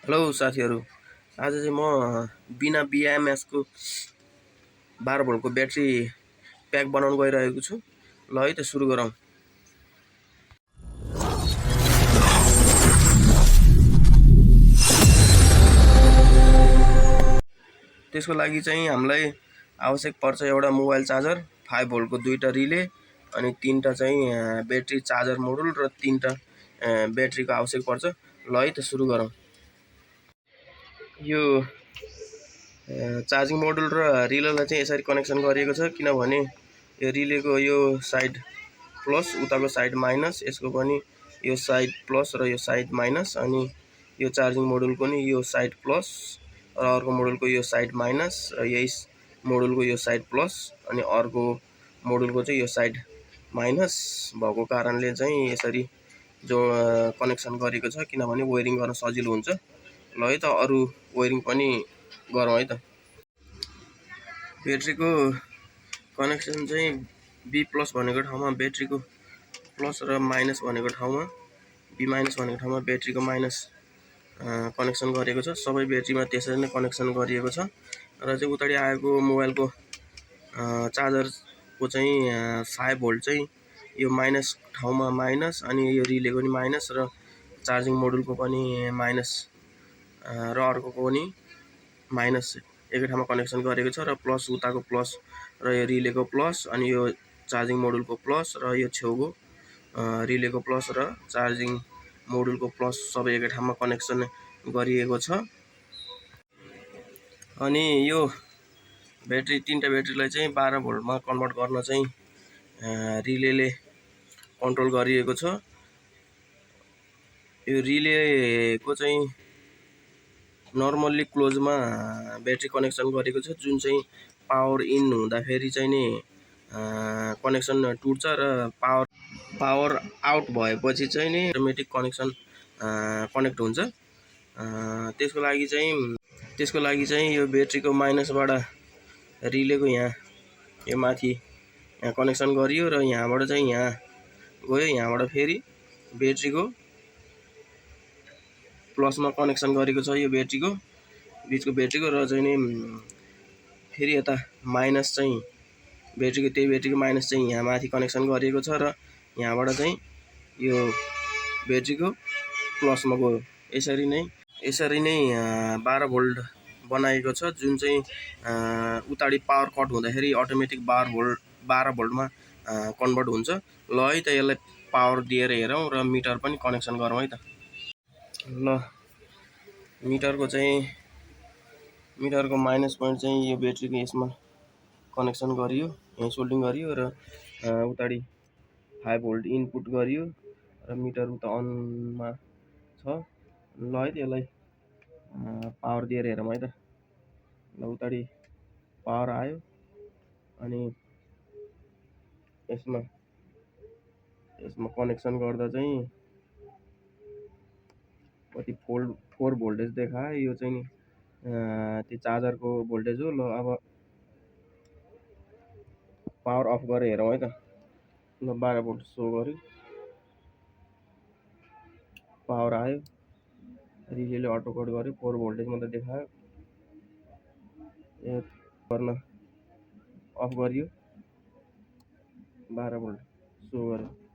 Hello साथीहरू, आज चाहिँ म बिना BMS को 12 भोल्टको ब्याट्री प्याक बनाउन गइरहेको छु। ल है त सुरु गरौँ। त्यसको लागि चाहिँ हामीलाई आवश्यक पर्छ एउटा मोबाइल चार्जर, 5 भोल्टको दुईटा रिले अनि तीनटा चाहिँ ब्याट्री चार्जर मोडुल र तीनटा ब्याट्रीको आवश्यक पर्छ। ल है त सुरु गरौँ। यो चार्जिङ मोडुल र रिलेलाई चाहिँ यसरी कनेक्सन गरिएको छ, किनभने यो रिलेको यो साइड प्लस, उताको साइड माइनस, यसको पनि यो साइड प्लस र यो साइड माइनस, अनि यो चार्जिङ मोडुलको नि यो साइड प्लस र अर्को मोडुलको यो साइड माइनस र यही मोडुलको यो साइड प्लस अनि अर्को मोडुलको चाहिँ यो साइड माइनस भएको कारणले चाहिँ यसरी जो कनेक्सन गरेको छ, किनभने वायरिङ गर्न सजिलो हुन्छ। ल है त अरू वायरिङ पनि गरौँ है त। ब्याट्रीको कनेक्सन चाहिँ बी प्लस भनेको ठाउँमा ब्याट्रीको प्लस र माइनस भनेको ठाउँमा बी माइनस भनेको ठाउँमा ब्याट्रीको माइनस कनेक्सन गरेको छ। सबै ब्याट्रीमा त्यसरी नै कनेक्सन गरिएको छ र चाहिँ उताडि आएको मोबाइलको चार्जरको चाहिँ 5 भोल्ट चाहिँ यो माइनस ठाउँमा माइनस, अनि यो रिलेको पनि माइनस र चार्जिङ मोडुलको पनि माइनस र अर्कोको पनि माइनस एकै ठाउँमा कनेक्सन गरेको छ र प्लस उताको प्लस र यो रिलेको प्लस अनि यो चार्जिङ मोडुलको प्लस र यो छेउको रिलेको प्लस र चार्जिङ मोडुलको प्लस सबै एकै ठाउँमा कनेक्सन गरिएको छ। अनि यो ब्याट्री तीनटा ब्याट्रीलाई चाहिँ 12 भोल्टमा कन्भर्ट गर्न चाहिँ रिलेले कन्ट्रोल गरिएको छ। यो रिलेको चाहिँ नर्मल्ली क्लोजमा ब्याट्री कनेक्सन गरेको छ, जुन चाहिँ पावर इन हुँदाखेरि चाहिँ नि कनेक्सन टुट्छ र पावर आउट भएपछि चाहिँ नि अटोमेटिक कनेक्सन कनेक्ट हुन्छ। त्यसको लागि चाहिँ यो ब्याट्रीको माइनसबाट रिलेको यहाँ यो माथि यहाँ कनेक्सन गरियो र यहाँबाट चाहिँ यहाँ गयो, यहाँबाट फेरि ब्याट्रीको प्लसमा कनेक्सन गरेको छ यो ब्याट्रीको बिचको ब्याट्रीको, र चाहिँ नि फेरि यता माइनस चाहिँ त्यही ब्याट्रीको माइनस चाहिँ यहाँ माथि कनेक्सन गरिएको छ र यहाँबाट चाहिँ यो ब्याट्रीको प्लसमा गयो। यसरी नै 12 भोल्ट बनाएको छ, जुन चाहिँ उताडि पावर कट हुँदाखेरि अटोमेटिक 12 भोल्टमा कन्भर्ट हुन्छ। ल है त यसलाई पावर दिएर हेरौँ र मिटर पनि कनेक्सन गरौँ है त। ल मिटरको माइनस पोइन्ट चाहिँ यो ब्याट्रीको यसमा कनेक्सन गरियो, यहाँ सोल्डिङ गरियो र उताडि 5 भोल्ट इनपुट गरियो र मिटर उता अनमा छ। ल है त यसलाई पावर दिएर हेरौँ है त। ल उताडि पावर आयो अनि यसमा कनेक्सन गर्दा चाहिँ कति 4 भोल्टेज देखायो। यो चाहिँ नि त्यो चार्जरको भोल्टेज हो। ल अब पावर अफ गरेर हेरौँ है त। ल 12 भोल्ट सो गर्यो, पावर आयो, रिलेले अटो कट गर्यो, 4 भोल्टेज मात्रै देखायो। गर्न अफ गरियो, 12 भोल्ट सो गर्यो।